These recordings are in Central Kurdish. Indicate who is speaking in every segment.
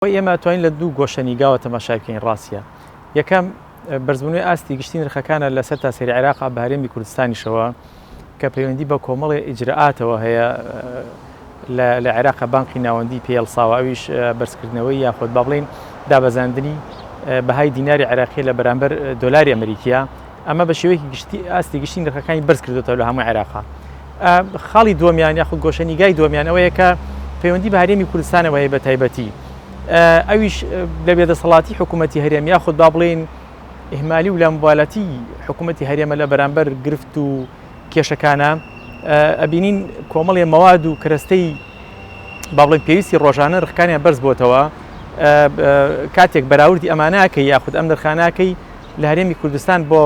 Speaker 1: ئێمە توانین لە دوو گۆشەنیگاوە تەماشای بکەین ڕاستە. یەکەم، بەرزبوونەوەی ئاستی گشتی نرخەکانە لەسەر تاسەری عێراق بە هەرێمی کوردستانیشەوە کە پەیوەندی بە کۆمەڵی ئیجرئاتەوە هەیە لە عێراق بانقی ناوەندی پێڵساوە، ئەویش بەرزکردنەوەی یاخود با بڵێین دابەزاندنی بەهای دیناری عێراقی لە بەرامبەر دۆلاری ئەمریکیە. ئەمە بە شێوەیەکی گشتی ئاستی گشتی نرخەکانی بەرز کردوێتەوە لە هەموو عێراقا. خاڵی دووەمیان یاخود گۆشەنیگای دووەمیان ئەوەیە کە پەیوەندی بە هەرێمی کوردستانەوە هەیە بە تایبەتی، ئەویش لە بێدەسەڵاتی حکوومەتی هەرێم یاخود با بڵێین ئیهمالی و لامبالاتی حکوومەتی هەرێمە لە بەرامبەر گرفت و کێشەکانە. ئەبینین کۆمەڵی مەواد و کەرەستەی با بڵێن پێویستی ڕۆژانە نرخەکانیان بەرز بۆتەوە. کاتێک بەراوردی ئەماناکەی یاخود ئەم نرخاناکەی لە هەرێمی کوردستان بۆ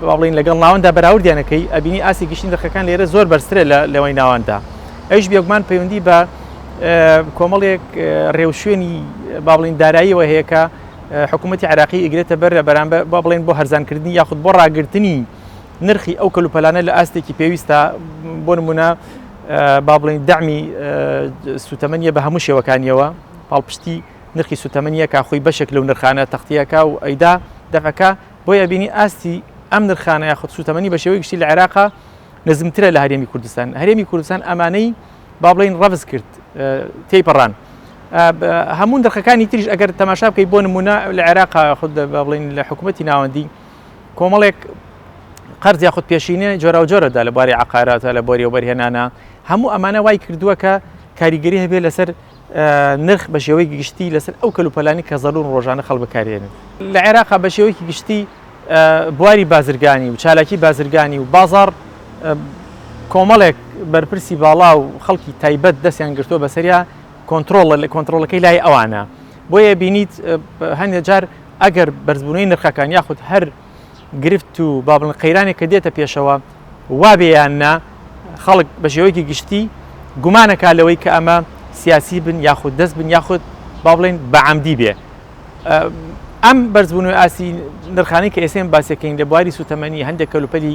Speaker 1: با بڵێین لەگەڵ ناوەندا بەراوردیانەکەی، ئەبینی ئاستی گشتی نرخەکان لێرە زۆر بەرزترە لەوەی ناوەندا. ئەویش بێگومان پەیوەندی بە کۆمەڵێک ڕێوشوێنی با بڵێین داراییەوە هەیە کە حکوومەتی عێراقی ئیگرێتە بەر لە بەرامبەر با بڵێن بۆ هەرزانکردنی یاخود بۆ ڕاگرتنی نرخی ئەو کەلوپەلانە لە ئاستێکی پێویستە. بۆ نمونە با بڵێین دەعمی سوتەمەنیە بە هەموو شێوەکانیەوە، پاڵپشتی نرخی سوتەمەنیەکە خۆی بەشێک لەو نرخانە تەختیەکە و ئەیدا دەفعەکە. بۆیە بینی ئاستی ئەم نرخانە یاخود سوتەمەنی بە شێوەی گشتی لە عێراقا نزمترە لە هەرێمی کوردستان. هەرێمی کوردستان ئەمانەی با بڵێین ڕەفز کرد، تێیپەڕان. هەموو نرخەکانی تریش ئەگەر تەماشا بکەیت، بۆ نمونە لە عێراقا خود با بڵێین لە حکوومەتی ناوەندی کۆمەڵێک قەرز یاخود پێشینە جۆراوجۆرەدا لە بواری عقاراتە، لە بواری وەبەرهێنانە، هەموو ئەمانە وای کردووە کە کاریگەری هەبێت لەسەر نرخ بە شێوەیەکی گشتی لەسەر ئەو کەلوپەلانی کە زەرورن ڕۆژانە خەڵک بەکارێنن. لە عێراقا بە شێوەیەکی گشتی بواری بازرگانی و چالاکی بازرگانی و بازاڕ کۆمەڵێک بەرپرسی باڵا و خەڵکی تایبەت دەستیان گرتووە بەسەریا، کۆنترۆڵ لە کۆنترۆڵەکەی لای ئەوانە. بۆیە بینیت هەندێک جار ئەگەر بەرزبوونەوەی نرخەکان یاخود هەر گرفت و با بڵێن قەیرانێک کە دێتە پێشەوە وابێ یان نا، خەڵک بە شێوەیەکی گشتی گومانەکا لەوەی کە ئەمە سیاسی بن یاخود دەست بن یاخود با بڵێن بە عەمدی بێ. ئەم بەرزبوونەوەی ئاستی نرخانەی کە ئێستا باسیەکەین لە بواری سوتەمەنی هەندێک کەلوپەلی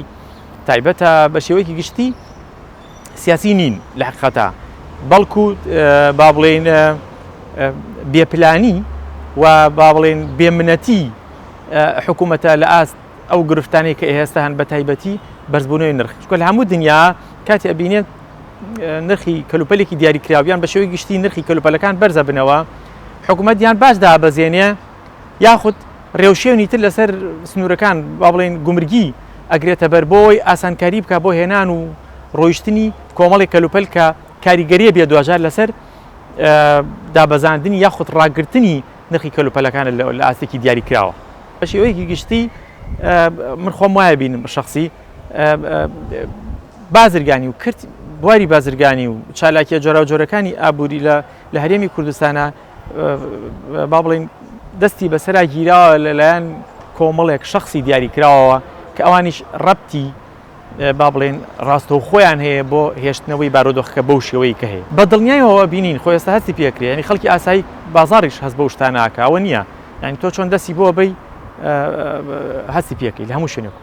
Speaker 1: تایبەتە بە شێوەیەکی گشتی سیاسی نین لە حقیقەتا، بەڵکو با بڵێین بێپلانی و با بڵێین بێمنەتی حکوومەتە لە ئاست ئەو گرفتانەی کە ئێستا هەن، بە تایبەتی بەرزبوونەوەی نرخ. چونکە لە هەموو دنیا کاتی ئەبینێت نرخی کەلوپەلێکی دیاریکراویان بە شێوەی گشتی نرخی کەلوپەلەکان بەرزە بنەوە، حکوومەت یان باج دابەزێنێ یاخود ڕێوشێنی تر لەسەر سنوورەکان با بڵێین گومرگی ئەگرێتە بەر بۆی ئاسانکاری بکە بۆ هێنان و ڕۆیشتنی کۆمەڵی کەلوپەل کە کاریگەریە بێ دواجار لەسەر دابەزاندنی یاخود ڕاگرتنی نرخی کەلوپەلەکانە لە ئاستێکی دیاریکراوە. بە شێوەیەکی گشتی من خۆم وایە بینم بە شخصی بازرگانی و کرد بواری بازرگانی و چالاکیە جۆراوجۆرەکانی ئابووری لە هەرێمی کوردستانە با بڵین دەستی بەسەرا گیراوە لەلایەن کۆمەڵێک شخصی دیاریکراوەوە کە ئەوانیش ڕەبتی با بڵێن ڕاستەوخۆیان هەیە بۆ هێشتنەوەی بارودۆخەکە بەو شێوەی کە هەیە. بە دڵنیایەوە بینین خۆ ئێستا هەستی پێکرێ، یانی خەڵکی ئاسایی بازاڕیش هەست بەو شتانە ئەکا، ئەوە نییە یانی تۆ چۆن دەستی بۆ بەی هەستی پێکەی لە هەموو شوێنێک.